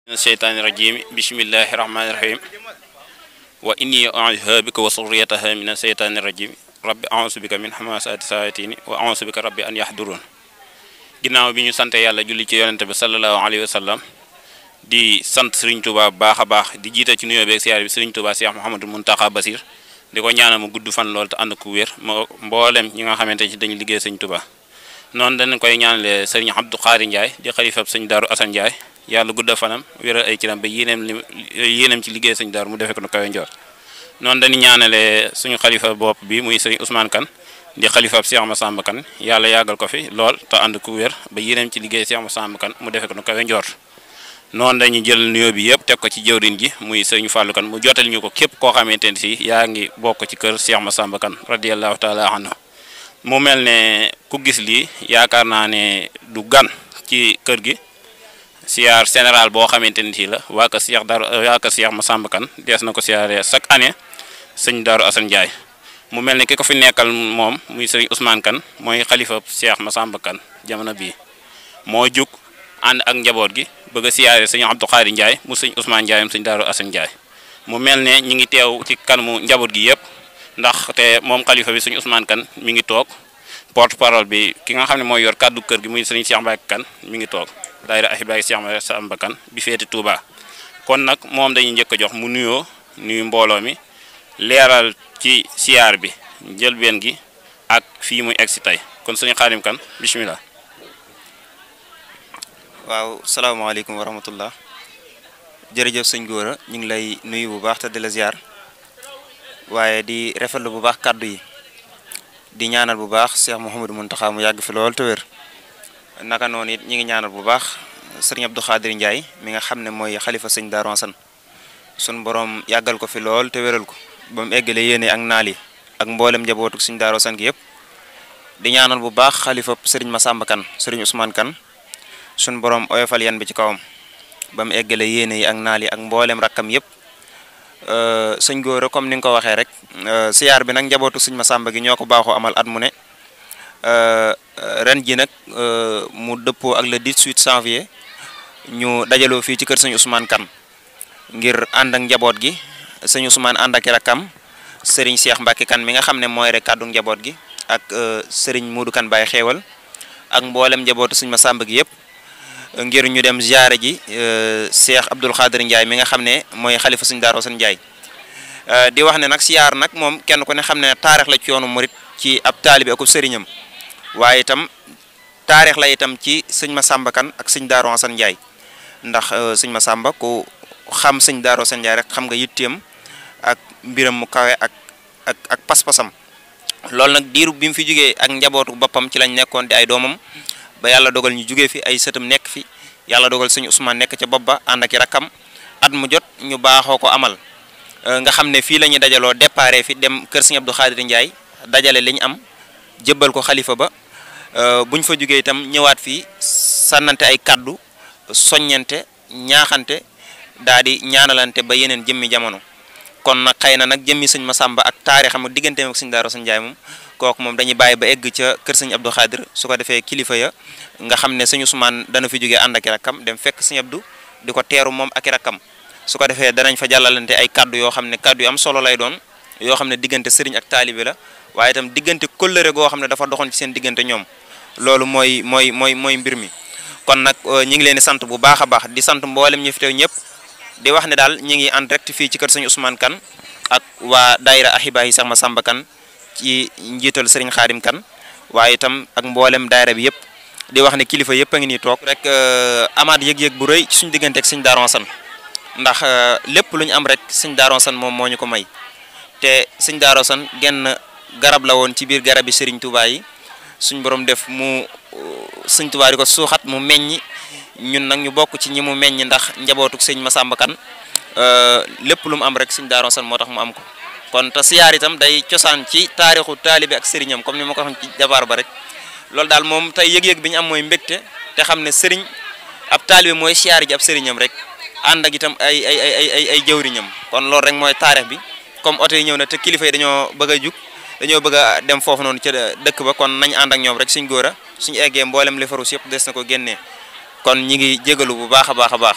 الشيطان الرجيم بسم الله الرحمن الرحيم وإني أعوذ بك وذريتها من الشيطان الرجيم رب أعوذ بك من همزات الشياطين وأعوذ بك رب أن يحضرون ginnaaw bi ñu sante yàlla julli ci yonente bi sallallahu alayhi wa sallam di sant Serigne Touba baax a baax di jiite ci nuyoo beeg siyaar bi Serigne Touba Cheikh Mouhamadou Mountakha Bassir di ko ñaanal mu gudd fan lool te ànd ku wér mboolem ñi nga xamante ci dañu liggéey Serigne Touba noonu dañ koy ñaanale Serigne Abdou Khari Ndiaye di xalifab Serigne Darou Assane Ndiaye yàlla gudda fanam wéral ay ciram ba yéeneem ci liggéey Serigne Darou mu defee ko nu kawe njor noonu dañu ñaanale suñu xalifa bopp bi muy Serigne Ousmane Kane di xalifa Cheikh Massamba Kane yàlla yàggal ko fi lool te ànd ku wér ba yéeneem ci liggéey Cheikh Massamba Kane mu defee ko nu kawe njor noonu dañuy jël nuyoo bi yëpp teg ko ci jëwriñ ji muy Serigne Fallou Kane mu jotal ñu ko képp koo xamante ne si yaa ngi bokk ci kër Cheikh Massamba Kane radiyallahu taala anhu mu mel ne ku gis lii yaakaar naa ne du gan ci kër gi siyaar général boo xamante ni si la waa ka Cheikh Massamba Kane dees na ko siyaaree chaque année sëñ Darou Assane Ndiaye mu mel ne ki ko fi nekkal moom muy sëñ Ousmane Kane mooy xalifa Cheikh Massamba Kane jamono bii moo jug ànd ak njaboot gi bëgg a siyaare sëñ Abdou Khari Ndiaye mu sëñ Ousmane Ndiaye am sëñ Darou Assane Ndiaye mu mel ne ñi ngi teew ci kanamu njaboot gi yëpp ndax te moom xalifa bi sëñ Ousmane Kane mi ngi toog porte parole bi ki nga xam ne mooy yor kàddu kër gi muy sëñ Cheikh Mbacke Kane mi ngi toog daayira Ahibahi Cheikh Massamba Kane bi féete Touba kon nag moom dañuy njëkk a jox mu nuyu mbooloo mi leeral ci siyaar bi njëlbeen gi ak fii muy egg si tey kon sëñ Xaadim Kane bismillah. waaw salaamaaleykum wa rahmatullah jërëjëf sëñ Gora ñu ngi lay nuyu bu baax te di la ziar waaye di rafetlu bu baax kàddu yi di ñaanal bu baax Cheikh Mouhamadou Mountakha mu yàgg fi lool te wér naka noonu it ñi ngi ñaanal bu baax sëriñ Abdou Khadri Ndiaye mi nga xam ne mooy xalifa sëñ Darou Assane sun borom yàggal ko fi lool te wéral ko ba mu eggale yéene ak naal yi ak mboolem njabootu sëñ Darou Assane gi yëpp di ñaanal bu baax xalifa sëriñ Massamba Kane sëriñ Ousmane Kane sun borom oyofal yan bi ci kawam ba mu eggale yéene yi ak naal yi ak mboolem rakkam yëpp sëñ Gora comme ni nga ko waxee rek siyaar bi nag njabootu sëñ Massamba gi ñoo ko baaxoo amal at mu ne ren ji nag mu dëppoo ak le 18 janvier ñu dajaloo fii ci kër sëñ Ousmane Kane ngir ànd ak njaboot gi sëñ Ousmane ànd ak rakkam sëriñ Cheikh Mbacke Kane mi nga xam ne mooy rek kàddu njaboot gi ak sëriñ Modou Kane Baye xeewal ak mboolem njabootu sëñ Massamba gi yëpp ngir ñu dem ziare ji Cheikh Abdoul Khadri Ndiaye mi nga xam ne mooy xalifa sëñ Darou Assane Ndiaye di wax ne nag siyaar nag moom kenn ku ne xam ne taarix la ci yoonu murit ci ab taalibe ak sëriñam waaye itam taarix la itam ci sëñ Massamba Kane ak sëñ Darou Assane Ndiaye ndax sëñ Massamba ku xam sëñ Darou Assane Ndiaye rek xam nga yitteem ak mbiram mu kawe ak pas-pasam loolu nag diiru bi mu fi jógee ak njabootu boppam ci lañ nekkoon di ay doomam ba yàlla dogal ñu jógee fi ay sëtam nekk fi yàlla dogal sëñ Ousmane nekk ca bopp ba ànd ak i rakkam at mu jot ñu baaxoo ko amal nga xam ne fii la ñuy dajaloo déparé fi dem kër sëñ Abdou Khadri Ndiaye dajale li ñu am jébbal ko xalifa ba buñ fa jógee itam ñëwaat fii sànnante ay kaddu soññante ñaaxante daal di ñaanalante ba yeneen jëmmi jamono kon nag xëy na nag jëmmi sëñ Massamba ak taarixam ak digganteem ak sëñ Darou Assane Ndiaye moom kooku moom dañuy bàyyi ba egg ca kër sëñ Abdou Khadri su ko defee kilifa ya nga xam ne sëñ Ousmane dana fi jógee ànd ak i rakkam dem fekk sëñ Abdou di ko teeru moom ak i rakkam su ko defee danañ fa jàllalante ay kaddu yoo xam ne kaddu yu am solo lay doon yoo xam ne diggante sëriñ ak taalibe la waaye itam diggante kóllëre goo xam ne dafa doxoon ci seen diggante ñoom loolu mooy mbir mi kon nag ñi ngi leen di sant bu baax a baax di sant mboolem ñi fi teew ñëpp di wax ne daal ñi ngi en direct fii ci kër sëñ Ousmane Kane ak waa daayira Ahibahi Cheikh Massamba Kane ci njiital sëriñ Xaadim Kane waaye itam ak mboolem daayira bi yëpp di wax ne kilifa yëpp a ngi nii toog rek amaat yëg-yëg bu rëy ci suñu diggante ak sëñ Darou Assane ndax lépp lu ñu am rek sëñ Darou Assane moom moo ñu ko may te sëñ Darou Assane genn garab la woon ci biir garab yi Serigne Touba yi suñ borom def mu sëñ Touba di ko suuxat mu meññi ñun nag ñu bokk ci ñi mu meññ ndax njabootuk sëñ Massamba Kane lépp lu mu am rek sëñ Darou Assane moo tax mu am ko kon te siyaar itam day cosaan ci taarixu taalibe ak sëriñam comme ni ma ko waxee ci jabaar ba rek loolu daal moom tey yëg-yëg bi ñu am mooy mbégte te xam ne sëriñ ab taalibe mooy siyaar ji ab sëriñam rek ànd ak itam ay jëwriñam kon loolu rek mooy taarix bi comme oto yi ñëw na te kilifa yi dañoo bëgg a jug dañoo bëgg a dem foofu noonu ca dëkk ba kon nañ ànd ak ñoom rek suñ Gora suñu eggee mboolem li farus yëpp des na ko génnee kon ñi ngi jégalu bu baax a baax a baax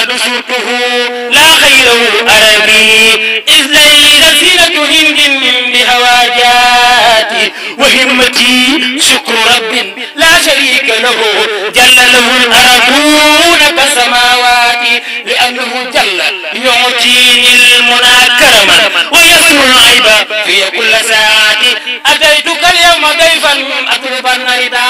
قد سرته لا خيره أربي إذ ليس سيرة هند بهواجاتي وهمتي شكر رب لا شريك له جل له الأرضون كسماواتي لأنه جل يعطيني المنى كرما ويسر العيب في كل ساعة أتيتك اليوم ضيفا أطلبا رضا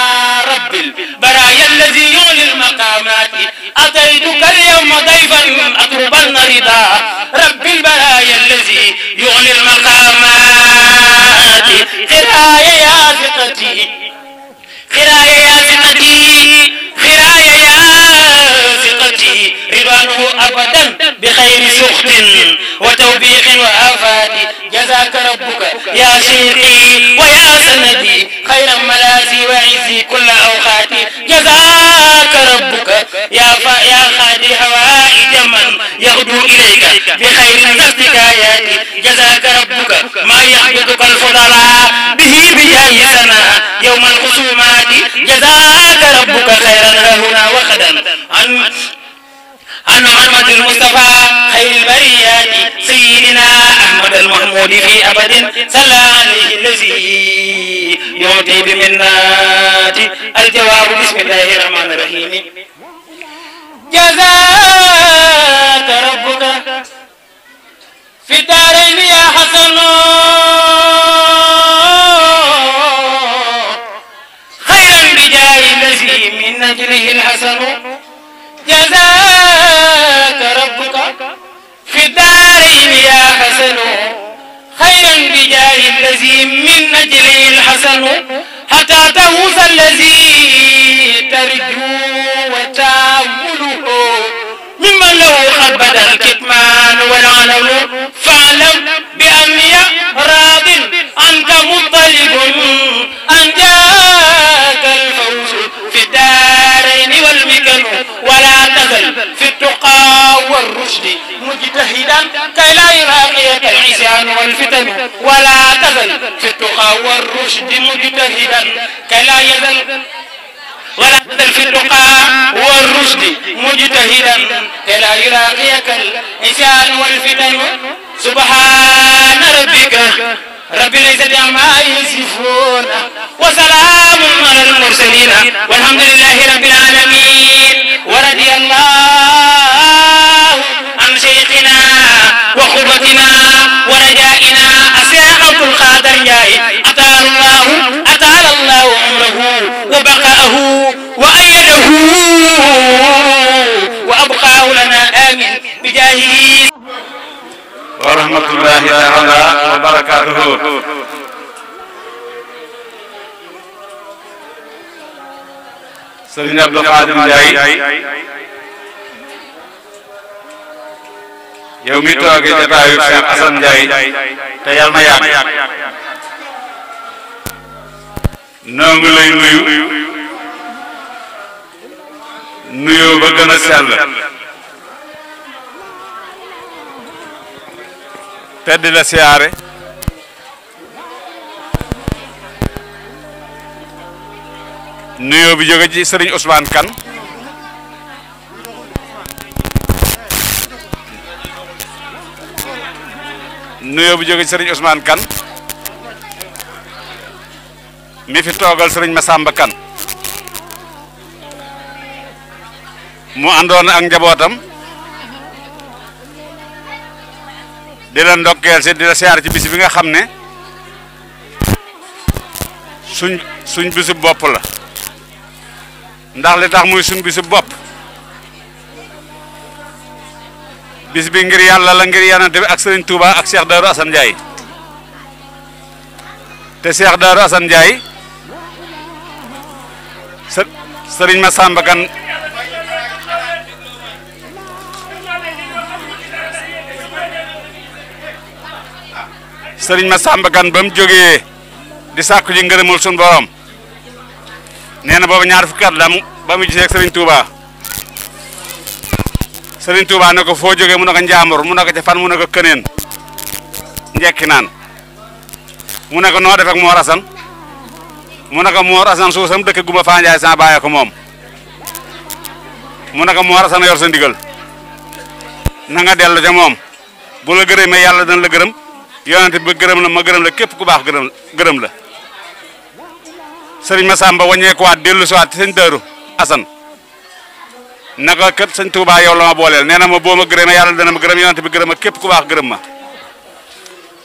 رب البرايا الذي يعلي المقامات أتيتك اليوم ضيفا أطلبا رضا رب البرايا الذي يعلي المقامات خرايا يا ثقتي خرايا يا ثقتي خرايا يا ثقتي رضوانه أبدا بخير سخط وتوبيخ وآفات جزاك ربك يا شيخي ويا سندي خير ملازي وعزي كل أوقاتي جزاك ربك يا خادي هوائج من يغدو إليك بخير تستكاياتي جزاك ربك ما يحبطك الفضلاء به بجاه سنا يوم الخصومات جزاك ربك خيرا هنا وخدا عن محمد المصطفى خير البريات سيدنا أحمد المحمود في أبد صلى عليه الذي يعطي بمنات الجواب بسم الله الرحمن الرحيم جزاك ربك في الدارين يا حسن خيرا بجاه الذي من نجله الحسن جزاك ربك في الدارين يا حسن خيرا بجاه الذي من نجله الحسن حتى تهوس الذي ترجو وتامله ممن له قد بدا الكتمان والعلم فاعلم بأني راض عنك مطلب أن جاك الفوز في الدارين والمكن ولا تزل في التقى والرشد مجتهدا كي لا يلاقيك العصيان والفتن ولا تزل في التقى والرشد مجتهدا كي لا يزل ولا تزل في التقى والرشد مجتهدا كي لا يلاقيك العصيان والفتن سبحان ربك رب العزة عما يصفون وسلام على المرسلين والحمد لله رب العالمين ورضي الله عن شيخنا وقربتنا ورجائنا الشيخ عبد القادر جاي أطال الله عمره وبقاءه وأيده وأبقاه لنا آمين بجاهه ورحمة الله تعالى وبركاته. Serigne Abdou Khadim Ndiaye yow mi toogee jataayu Cheikh Assane Ndiaye te yal na yàgg noo ngi lay nuyoo ba gën a sell te di la siyaare nuyoo bi jóge ci Serigne Ousmane Kane nuyoo bi jóge ci Serigne Ousmane Kane mi fi toogal Serigne Massamba Kane mu àndoon ak njabootam di la ndokkeel si di la siyaar ci bis bi nga xam ne suñ bisu bopp la ndax li tax muy suñ bisu bopp bis bi ngir yàlla la ngir yanante bi ak Serigne Touba ak Cheikh Darou Assane Ndiaye te Cheikh Darou Assane Ndiaye Serigne Massamba Kane Serigne Massamba Kane ba mu jógee di sàkku ji ngërëmul sun borom nee na booba ñaar fukki at la ba mu gisee ak Serigne Touba Serigne Touba ne ko foo jógee mu ne ko Njaambur mu ne ko ca fan mu ne ko Këneen njekki naan mu ne ko noo def ak Mor Assane mu ne ko Mor Assane suusam dëkk Gumba Fanjaay sa bàyyi ko moom mu ne ko Mor Assane yor sa ndigal na nga dellu ca moom bu la gërëmee yàlla dana la gërëm yonent bi gërëm la ma gërëm la képp ku baax gërëm la sëriñ Massamba wàññeekuwaat dellu si waat ci sëñ Daaru Asan naka kat sëñ Touba yow la ma booleel nee na ma boo ma gërëmee yàlla dana ma gërëm yonent bi gërëm ma képp ku baax gërëm ma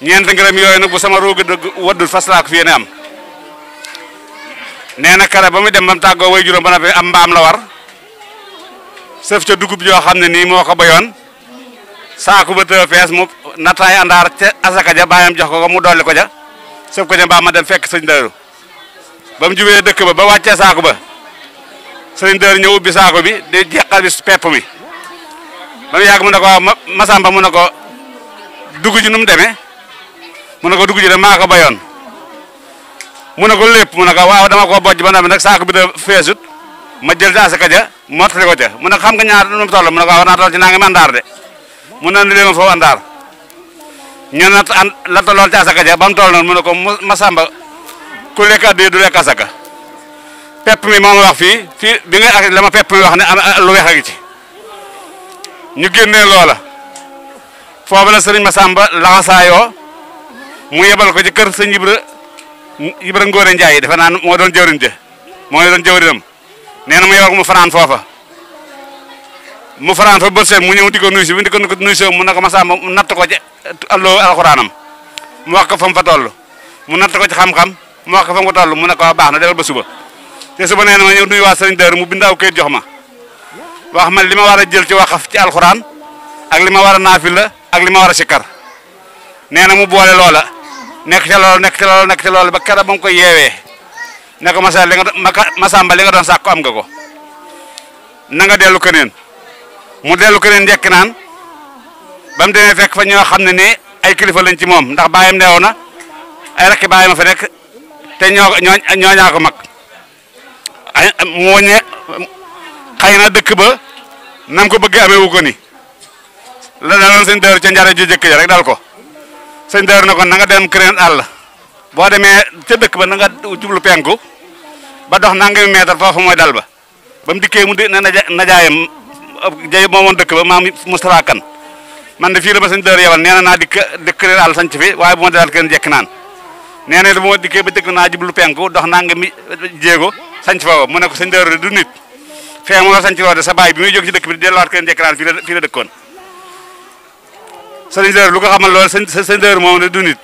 ñeent ngërëm yooyu nag bu sama rooga dëgg waddul fas laa ko fi yéene am nee na kare ba muy dem ba mu tàggoo way juróom ba na am mbaam la war sëf ca dugub joo xam ne nii moo ko bayoon saaku ba të fees mu nattaay àndaar ca asaka ja bàyyam jox ko mu dolli ko ja sëf ko ja mbaam ma dem fekk sëñ Daaru ba mu jubee dëkk ba wàccee saaku ba sëñ Daaru ñëw ubbi saaku bi di jeqal bi pepp mi ba mu yàgg mu ne ko Massamba mu ne ko dugub ji nu mu demee mu ne ko dugub ji de maa ko bayoon mu ne ko lépp mu ne ko waaw dama ko bojj ba noppi nag saaku bi da feesut ma jël ci asaka ja mottali ko ca mu ne xam nga ñaar nu mu toll mu ne ko war naa toll ci naa ngi àndaar de mu ne leen ma foofu àndaar ñu nat la tolloon ci asaka ja ba mu toll noonu mu ne ko Massamba ku lekk addiya du lekk asaka pepp mi moom wax fii bi nga ak la ma pepp mi wax ne lu weex a ngi ci ñu génnee loola foofu la sëriñ Massamba laxasaayoo mu yebal ko ci kër sëñ Ibra Ngóore Njaay defe naa moo doon jëwriñ ja moo doon jëwriñam nee na mu yebal ko mu fanaan foofa mu fanaan fa bët seen mu ñëw di ko nuyu si bi di ko nuyu si mu ne ko Massamba mu natt ko ci alxuraanam mu wax ko fa mu fa toll mu natt ko ci xam-xam mu wax ko fa mu ko toll mu ne ko baax na defal ba suba te suba nee na ma ñëw nuyu waa sëriñ Daaru mu bind aw kayit jox ma wax ma li ma war a jël ci waxaf ci alxuraan ak li ma war a naafila ak li ma war a sikkar nee na mu boole loola nekk ca loolu ba keroog ba mu koy yeewee ne ko Massamba li nga doon sàkku am nga ko na nga dellu keneen mu dellu keneen njëkk naan ba mu demee fekk fa ñoo xam ne ni ay kilifa lañ ci moom ndax baayam neew na ay rakki baayam a fa nekk te ñoo ko mag mu wàññee xëy na dëkk ba nam ko bëggee amee wu ko ni la daloon sëñ Daaru ca njare ju jëkk ja rek dal ko sëñ Daaru na ko na nga dem keneen àll boo demee ca dëkk ba na nga jublu penku ba dox nangami meetar foofu mooy dal ba mu dikkee mu di najaayam jay moomoon dëkk ba maam Moustapha Kane man de fii la ba sëñ Daaru yebal nee na naa dikk keneen àll sanc fi waaye bu ma dalaat keneen jekk naan nee na bu ma dikkee ba dëkk naa jublu penku dox nangami jéego sanc foofu mu ne ko sëñ Daaru du nit fee mu la sanc foofu de sa baay bi muy jóg ci dëkk bi delluwaat keneen jekk naan fii la dëkkoon sëñ Daaru lu ko xamal loolu sëñ Daaru moom de du nit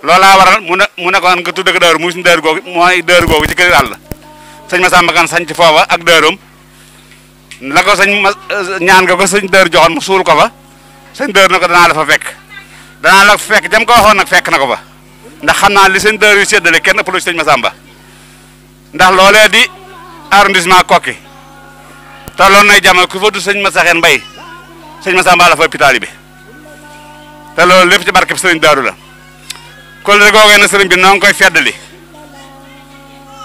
loolaa waral mu ne ko nga tudd ak Daaru muy suñu Daaru googu mooy Daaru googu ci kër àll sëñ Massamba Kane sanc foofa ak Daaroom la ko ñaan nga ko sëñ Daaru joxoon mu suul ko fa sëñ Daaru na ko danaa la fa fekk jam ko waxoon nag fekk na ko fa ndax xam naa li sëñ Daaru yu séddale kenn ëpp lu ci sëñ Massamba ndax loolee di arrondissement Koki tolloon nay jamono ku fa du sëñ Massaxeen Mbay sëñ Massamba la fa hôpital bi te loolu lépp ci barke bi sëriñ Daaru la kon de googee na sëriñ bi noo ngi koy feddali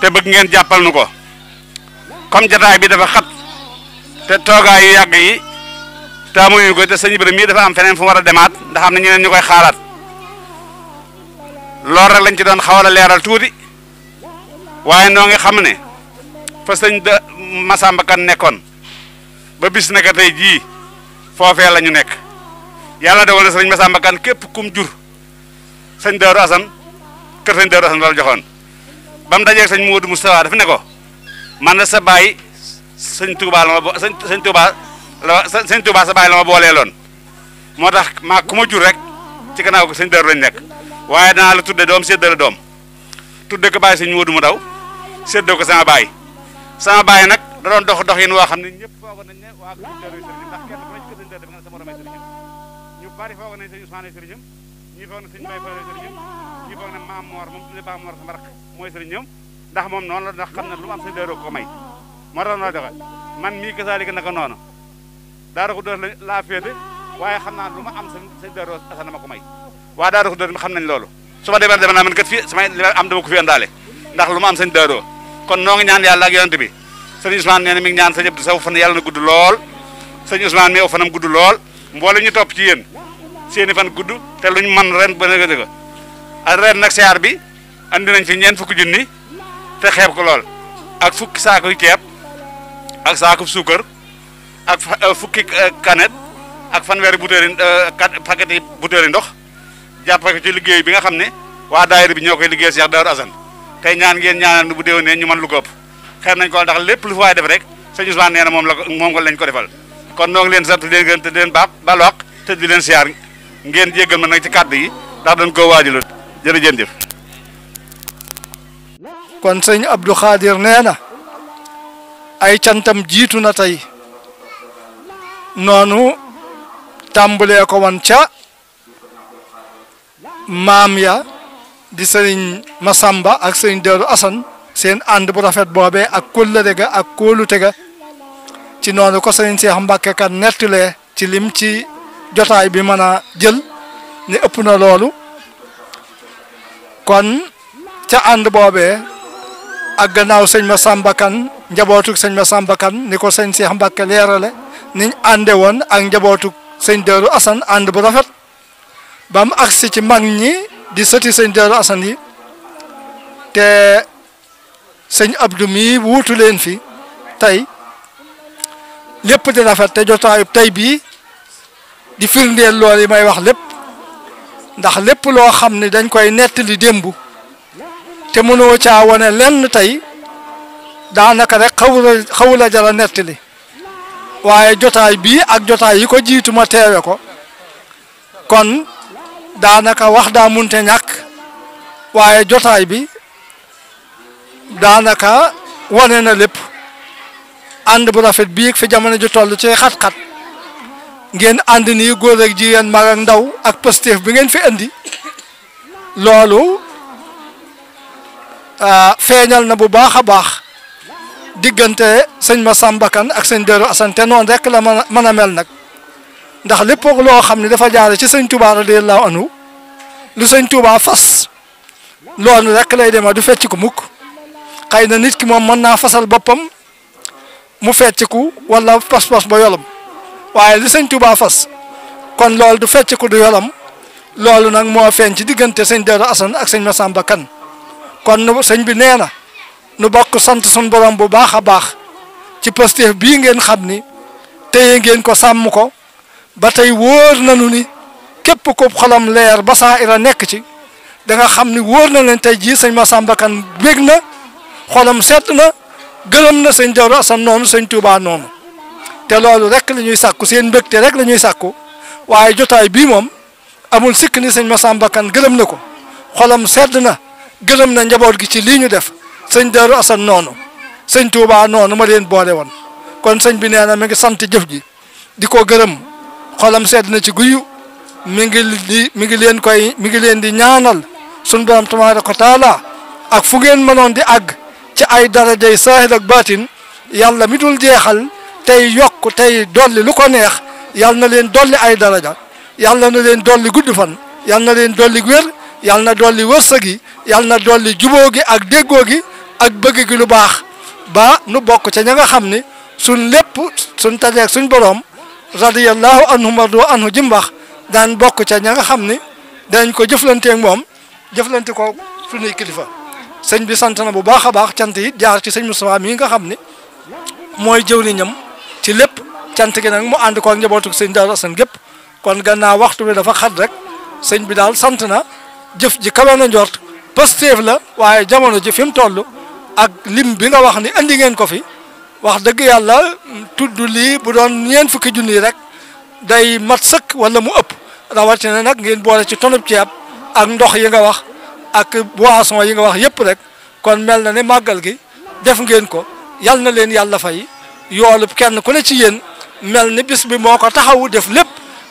te bëgg ngeen jàppal nu ko comme jataay bi dafa xat te toogaay yu yàgg yi te amuñu ko te sëñ Ibrahima mii dafa am feneen fu mu war a demaat ndax am na ñeneen ñu koy xaaraat loolu rek lañ ci doon xawal a leeral tuuti waaye noo ngi xam ne fa sëñ Massamba Kane nekkoon ba bis naka tey jii foofee la ñu nekk yàlla dogal na sëñ Massamba Kane képp kum jur sëñ Daaru Asan kër sëñ Daaru Asan la joxoon ba mu dajeeg sëñ Modou Moustapha dafa ne ko man na sa baay sëñ Touba la ma sëñ Touba sa baay la ma booleeloon moo tax maa ku ma jur rek ci gannaaw ko sëñ Daaru lañ nekk waaye danaa la tudde doom séddale doom tudde ko baay sëñ Modou mu daw séddoo ko sama baay nag da doon dox yin woo xam ne ñëpp foogoon nañ ne waa ko sëñ Daaru sëriñam ndax kenn ku ne ci kër sëñ Daaru def nga ne sa morom ay sëriñam ñu bari foogoon nañ sëñ Ousmane sëriñam ñii foog ne sëñ Baye Fall sëriñam ñii foog ne Maam Moor moom tudde Maam Moor sama rakk mooy sëriñam ndax moom noonu la ndax xam ne lu mu am sëñ Daaru ko may moo tax noonu la doxe man mii kasaalika naka noonu Daaru Xudoos laa féete waaye xam naa lu ma am sëñ Daaru Asan ma ko may waa Daaru Xudoos mi xam nañ loolu su ma demee naa man kat fii samay li am dama ko fi andaale ndax lu ma am sëñ Daaru kon noo ngi ñaan yàlla ak yonent bi sëñ Ousmane nee na mi ngi ñaan sëñ Abdou Sow fan yàlla na gudd lool sëñ Ousmane mi aw fanam gudd lool mboole ñu topp ci yéen seeni fan gudd te luñ man ren ba nga dëgg ak ren nag siyaar bi andi nañ fi ñeent fukki junni te xeeb ko lool ak fukki saako ceeb ak saako suukar ak fukki kanet ak fanweeri butéeli paquet yi butéeli ndox jàppe ko ci liggéey bi nga xam ne waa daayira bi ñoo koy liggéey Cheikh Darou Assane tey ñaan ngeen ñaanal nu bu déwénee ñu mën lu ko ëpp xeeb nañ ko ndax lépp lu fa waay def rek sëñ Ousmane nee na moom ko lañ ko defal kon noo ngi leen sant leen gën te di leen balwaq te di leen siyaar ngeen jéggal ma nag ci kàddu yi ndax dañ koo waajaloon jërëjëf. kon sëñ Abdou Khadir nee na ay cantam jiitu na tey noonu tàmbalee ko wan ca maam ya di sëriñ Masamba ak sëriñ Darou Assane seen ànd bu rafet boobee ak kóllëre ga ak kóolute ga ci noonu ko sëriñ Cheikh Mbacke kan nettilee ci lim ci jotaay bi mën a jël ni ëpp na loolu kon ca ànd boobee ak gannaaw sëñ Masamba kan njabootuk sëñ Masamba kan ni ko sëñ Cheikh Mbacke leerale niñ ànde woon ak njabootuk sëñ Darou Assane ànd bu rafet ba mu agsi ci mag ñi di sëti sëñ Darou Assane yi te sëñ Abdou mi wuutu leen fi tey lépp di rafet te jotaayu tey bii di firndeel loolu yi may wax lépp ndax lépp loo xam ne dañ koy nettali démb te mënoo caa wane lenn tey daanaka rek xawu la jara nettali waaye jotaay bii ak jotaay yi ko jiitu ma teewe ko kon daanaka wax daa munte ñàkk waaye jotaay bi daanaka wane na lépp ànd bu rafet bii fi jamono ji toll ci xat-xat ngeen ànd nii góor ak jigéen mag ak ndaw ak Pastef bi ngeen fi indi loolu feeñal na bu baax a baax diggante sëñ Masamba Kane ak sëñ Darou Assane te noonu rek la mën a mel nag ndax lépp loo xam ne dafa jaare ci sëñ Touba radiyallahu anhu lu sëñ Touba fas loolu rek lay demee du fecc ko mukk xëy na nit ki moom mën naa fasal boppam mu fecc ku wala pas-pas ba yolam waaye li sëñ Touba fas kon loolu du fecc ku du yolam loolu nag moo feeñ ci diggante sëñ Darou Assane ak sëñ Masamba Kane kon sëñ bi nee na nu bokk sant suñ borom bu baax a baax ci Pastef bii ngeen xam ni téye ngeen ko sàmm ko ba tey wóor nañu ni képp ko xolam leer ba saa ira nekk ci da nga xam ni wóor na leen tey jii sëñ Masamba Kane bég na xolam sedd na gërëm na sëñ Darou Assane noonu sëñ Touba noonu te loolu rek la ñuy sàkku seen mbégte rek la ñuy sàkku waaye jotaay bii moom amul sikk ni sëñ Masamba Kane gërëm na ko xolam sedd na gërëm na njaboot gi ci lii ñu def sëñ Darou Assane noonu sëñ Touba noonu ma leen boole woon kon sëñ bi nee na mi ngi sant jëf ji di ko gërëm xolam sedd na ci guyu mi ngi leen di ñaanal sunu borom tabaaraka wa taala ak fu ngeen mënoon di àgg ci ay darajay saahir ak baatin yàlla mi dul jeexal tey yokk tey dolli lu ko neex yàlla na leen dolli ay daraja yàlla na leen dolli gudd fan yàlla na leen dolli wér yàlla na dolli wërsëg yi yàlla na dolli jubóo gi ak déggoo gi ak bëgg gi lu baax ba nu bokk ca ña nga xam ni suñ lépp suñ tajeeg suñ borom radiyallahu anhum wardu anhu jimbax daan bokk ca ña nga xam ni dañ ko jëflanteeg moom jëflante ko suñuy kilifa sëñ bi sant na bu baax a baax cant yi jaar ci sëñ Moustapha mii nga xam ni mooy jëwriñam ci lépp cant gi nag mu ànd ko ak njabootu sëñ Darou Assane gépp kon gannaaw waxtu bi dafa xat rek sëñ bi daal sant na jëf ji kawe na njort Pastef la waaye jamono ji fi mu toll ak lim bi nga wax ni andi ngeen ko fi wax dëgg yàlla tudd lii bu doon ñeent fukki junni rek day mat sëkk wala mu ëpp rawatina nag ngeen boole ci tonub ceeb ak ndox yi nga wax ak boisson yi nga wax yëpp rek kon mel na ne màggal gi def ngeen ko yal na leen yàlla fay yoolub kenn ku ne ci yéen mel ni bis bi moo ko taxawu def lépp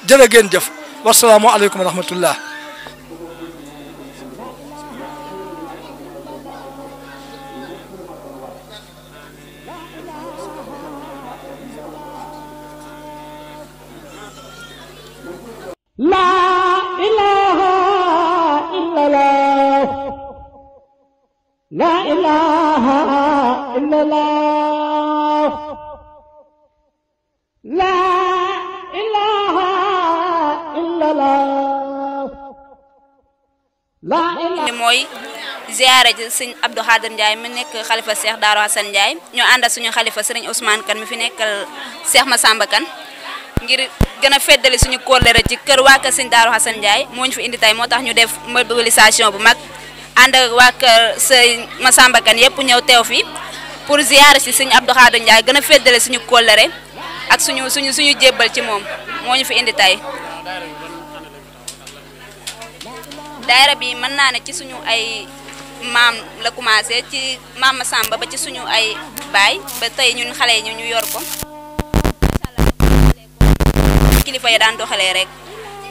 jërë ngeen jëf wasalaamu aleykum wa rahmatullah La ilaha illallah La ilaha illallah La ilaha illallah La ilaha mooy ziyaara ji sëñ Abdou Khadir Ndiaye mi nekk xalifa Cheikh Darou Assane Ndiaye ñu ànd ak suñu xalifa sëriñ Ousmane Kane mi fi nekkal Cheikh Massamba Kane ngir gën a feddali suñu kóllëre ci kër waa kër sëñ Darou Assane Ndiaye moo ñu fi indi tey moo tax ñu def mobilisation bu mag ànd ak waa kër sëñ Massamba Kane yëpp ñëw teew fi pour ziyaare si sëñ Abdou Khadir Ndiaye gën a feddali suñu kóllëre ak suñu jébbal ci moom moo ñu fi indi tey. daayira bi mën naa ne ci suñu ay maam la commencé ci maam Massamba ba ci suñu ay baay ba tey ñun xale yi ñu yor ko kilifa yi daan doxalee rek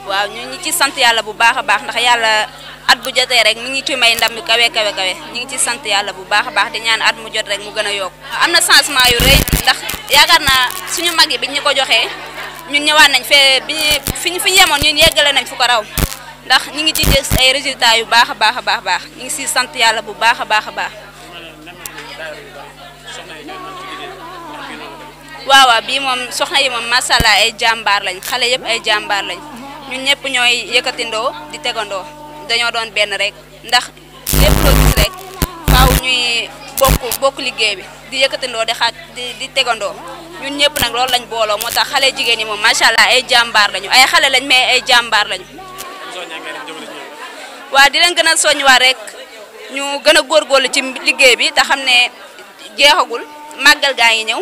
waaw ñu ngi ci sant yàlla bu baax a baax ndax yàlla at bu jotee rek mi ngi ci may ndam yu kawe ñu ngi ci sant yàlla bu baax a baax di ñaan at mu jot rek mu gën a yokk. am na changement yu rëy ndax yaakaar naa suñu mag yi biñ ñu ko joxee ñun ñëwaat nañ fee fi ñu yemoon ñun yeggale nañ fu ko raw ndax ñu ngi ci gis ay résultats yu baax a baax ñu ngi si sant yàlla bu baax a baax. waaw bii moom soxna yi moom macha allah ay jàmbaar lañ xale yëpp ay jàmbaar lañ ñun ñëpp ñooy yëkkatindoo di tegandoo dañoo doon benn rek ndax lépp loo gis rek faaw ñuy bokk liggéey bi di yëkkatindoo di tegandoo ñun ñëpp nag loolu lañ booloo moo tax xale jigéen ñi moom macha allah ay jàmbaar lañu ay xale lañ mais ay jàmbaar lañu. waaw di leen gën a soññiwaat rek ñu gën a góorgóorlu ci liggéey bi te xam ne jeexagul màggal gaa ngi ñëw.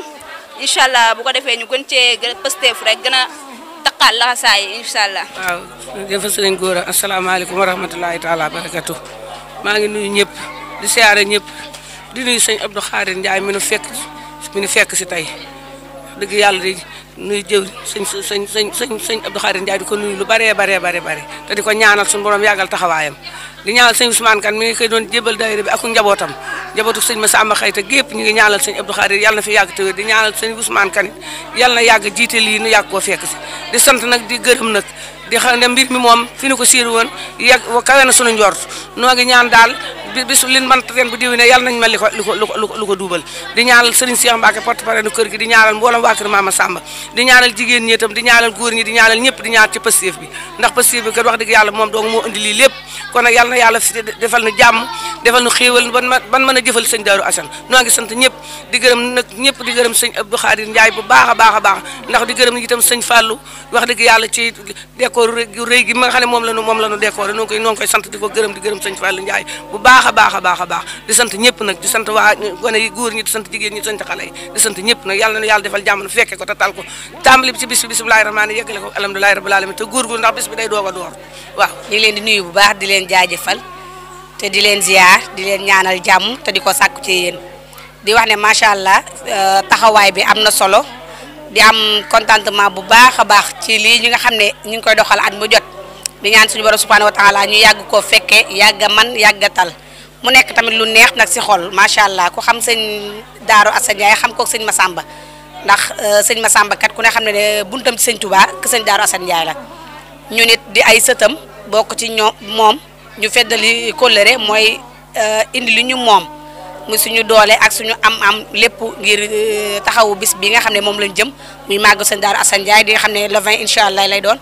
incha allah bu ko defee ñu gën cee pësteef rek gën a taqaal laxasaay incha allah. waaw jërëjëf sëñ Gora asalaamaaleykum wa rahmatulahi taala barakatu maa ngi nuyu ñëpp di siyaare ñëpp di nuyu sëñ Abdou Khadir Ndiaye mi nu fekk si tey dëgg yàlla di nuyu jëw sëñ Abdou Khadir Ndiaye di ko nuyu lu baree te di ko ñaanal suñu borom yàggal taxawaayam di ñaanal sëñ Ousmane Kane mi ngi koy doon jébal daayira bi ak njabootam njabootu sëñ Massamba Xayta gépp ñu ngi ñaanal sëñ Abdou Khadir yàlla na fi yàgg te wér di ñaanal sëñ Ousmane Kane yàlla na yàgg jiite lii nu yàgg koo fekk si di sant nag di gërëm nag di xam ne mbir mi moom fi nu ko siiru woon yàgg kawe na sunu njort noo ngi ñaan daal bisu lin man ren bu diwi ne yàlla nañ mel lu ko duubal di ñaanal Serigne Cheikh Mbacke porte-parole nu kër gi di ñaanal mboolem waa kër Mama Samba di ñaanal jigéen ñi itam di ñaanal góor ñi di ñaanal ñëpp di ñaan ci Pastef bi ndax Pastef bi kat wax dëgg yàlla moom dong moo indi lii lépp kon nag yàlla na yàlla fi defal nu jàmm defal nu xéewal ban mën a jëfal sëñ Darou Assane noo ngi sant ñëpp di gërëm nag ñëpp di gërëm sëñ Abdou Khadir Ndiaye bu baax a baax ndax di gërëm itam sëñ Fallou wax dëgg yàlla ci décor gu rëy gi ma nga xam ne moom la nu décoré noo ngi koy sant di ko gërëm di gërëm sëñ Fallou Ndiaye bu baax a baax di sant ñëpp nag di sant waa gone yi góor ñi di sant jigéen ñi di sant xale yi di sant ñëpp nag yàlla na yàlla defal jàmm fekke ko te tal ko tàmbali ci bis bi bismillahi rahmaani yeggale ko alhamdulillahi rabbil alamin te góorgóor ndax bis bi day doog a door waaw ñu ngi leen di nuyu bu baax di leen jaajëfal te di leen ziar di leen ñaanal jàmm te di ko sàkku ci yéen di wax ne macha allah taxawaay bi am na solo di am contentement bu baax a baax ci lii ñi nga xam ne ñu ngi koy doxal at mu jot di ñaan suñu borom subhanahu wa taala ñu yàgg koo fekke yàgg man yàgg tal mu nekk tamit lu neex nag si xol macha allah ku xam sëñ Darou Assane Ndiaye xam ko sëñ Massamba ndax sëñ Massamba kat ku ne xam ne buntam ci sëñ Touba que sëñ Darou Assane Ndiaye la ñu nit di ay sëtam bokk ci moom ñu feddali kóllëre mooy indi li ñu moom muy suñu doole ak suñu am lépp ngir taxawu bis bi nga xam ne moom lañ jëm muy màgg sëñ Darou Assane Ndiaye di nga xam ne le 20 incha allah lay doon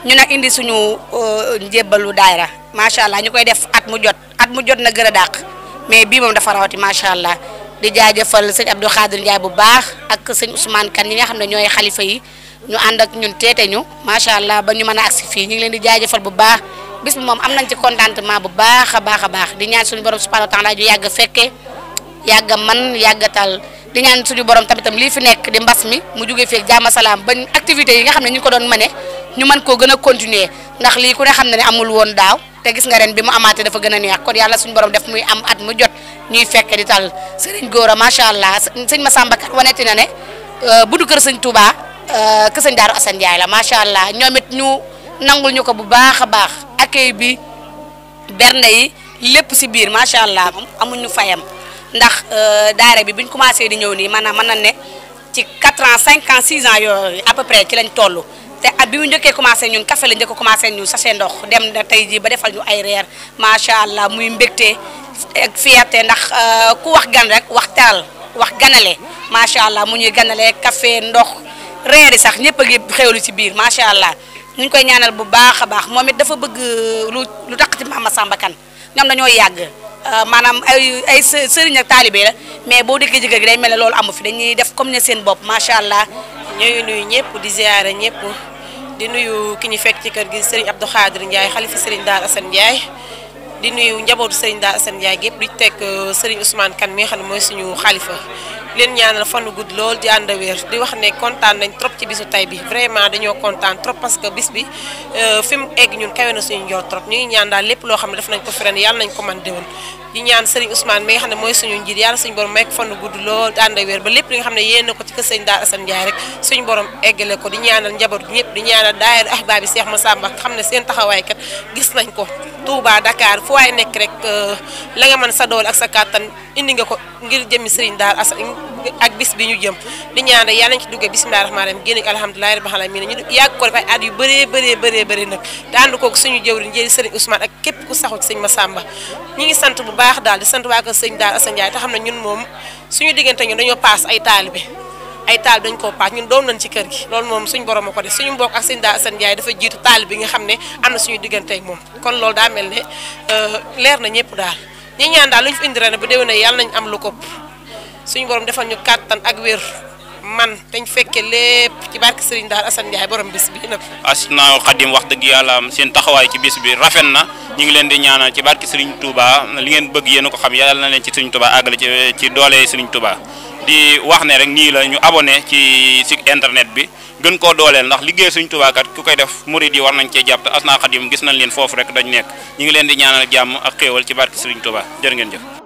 ñu nag indi suñu njébbalu daayra macha allah ñu koy def at mu jot na gën a dàq mais bii moom dafa rawati macha allah di jaajëfal sëñ Abdou Khadir Ndiaye bu baax ak sëñ Ousmane Kane ñi nga xam ne ñooy xalifa yi ñu ànd ak ñun teete ñu macha allah ba ñu mën a agsi fii ñu ngi leen di jaajëfal bu baax bis bi moom am nañ ci contentement bu baax a baax di ñaan suñu borom subhanahu wa taala ju yàgg fekke yàgg man yàggatal di ñaan suñu borom tamitam lii fi nekk di mbas mi mu jógee feek jàmm salaam ba activités yi nga xam ne ñu ko doon mëne ñu mën koo gën a continuer ndax lii ku ne xam ne amul woon daaw te gis nga ren bi mu amaatee dafa gën a neex kon yàlla suñu borom def muy am at mu jot ñuy fekke di tal sëriñ Gora macha allah sëñ Massamba Kane waneti na ne buddu kër sëñ Touba kër sëñ Darou Assane Ndiaye la macha allah ñoom it ñu nangul ñu ko bu baax a baax accueil bi bernde yi lépp si biir macha allah amuñu fayam ndax daara bi buñ commencé di ñëw nii maanaam mën na ne ci 4 ans 5 ans 6 ans yooyu à peu près ci lañ toll te at bi mu njëkkee commencé ñun café la njëkk a commencé ñun sachet ndox dem na tey jii ba defal ñu ay reer macha allah muy mbégte ak fierté ndax ku wax gan rek wax teral wax ganale macha allah mu ñuy ganale café ndox reer yi sax ñëpp a ngi xewlu ci biir macha allah ñu ngi koy ñaanal bu baax a baax moom it dafa bëgg lu tax ci Mama Samba Kane ñoom dañoo yàgg maanaam ay sëriñ ak taalibe la mais boo dëkkee ci kër gi day mel ne loolu amu fi dañuy def comme ne seen bopp macha allah. ñooy nuyu ñëpp di ziare ñëpp di nuyu ki ñu fekk ci kër gi Serigne Abdou Khadir Ndiaye xalifa Serigne Dar Assane Ndiaye di nuyu njabootu Serigne Dar Assane Ndiaye gépp di teg Serigne Ousmane Kane mi nga xam ne mooy suñu xalifa leen ñaanal fanu gudd lool di ànd wér di wax ne kontaan nañ trop ci bisu tay bi vraiment dañoo kontaan trop parce que bis bi fi mu egg ñun kawe na suñu njort trop ñuy ñaan daal lépp loo xam ne def nañ ko fi ren yàlla nañ ko man déwén di ñaan Serigne Ousmane mi nga xam ne mooy suñu njiit yàlla suñu borom may ko fanu gudd lool di ànd wér ba lépp li nga xam ne yéen na ko ci kër Serigne Dar Assane Ndiaye rek suñu borom eggale ko di ñaanal njaboot ñëpp di ñaanal daayira ahbaabi Cheikh Massamba xam ne seen taxawaay kat gis nañ ko Touba Dakar fu waay nekk rek la nga mën sa dool ak sa kàttan indi nga ko ngir jëmmi Serigne Dar Assane ak bis bi ñu jëm di ñaan rek yàlla nañ ci duggee bismillahir rahmanir rahim génn ak alhamdulillahi rabbil alamin ñu yàgg ko def ay at yu bëree nag te ànd koog suñu jëwriñ jëri Serigne Ousmane ak képp ku saxu ci Serigne Massamba ñi ngi sant bu baax daal di sant waa kër Serigne Dar Assane Ndiaye te xam ne ñun moom suñu diggante ñun dañoo paas ay taalibe dañ koo paas ñun doom nañ ci kër gi loolu moom suñu borom a ko def suñu mbokk ak Serigne Dar Assane Ndiaye dafa jiitu taalibe bi nga xam ne am na suñu diggante ak moom kon loolu daa mel ne leer na ñëpp daal ñi ñaan daal lu ñu fi indi ren bu déwénee yàlla nañ am lu ko suñu borom defal ñu kàttan ak wér man dañ fekke lépp ci barke Serigne Dar Assane Ndiaye borom bis bi nag. Asnaa Xadim wax dëgg yàlla seen taxawaay ci bis bi rafet na ñu ngi leen di ñaanal ci barke Serigne Touba li ngeen bëgg yéen a ko xam yàlla na leen ci Serigne Touba àggale ci doole Serigne Touba di wax ne rek nii la ñu abonné ci site internet bi gën koo dooleel ndax liggéey Serigne Touba kat ku koy def murid yi war nañ cee jàpp Asnaa Xadim gis nañ leen foofu rek dañ nekk ñu ngi leen di ñaanal jàmm ak xéewal ci barke Serigne Touba jërë ngeen jëf.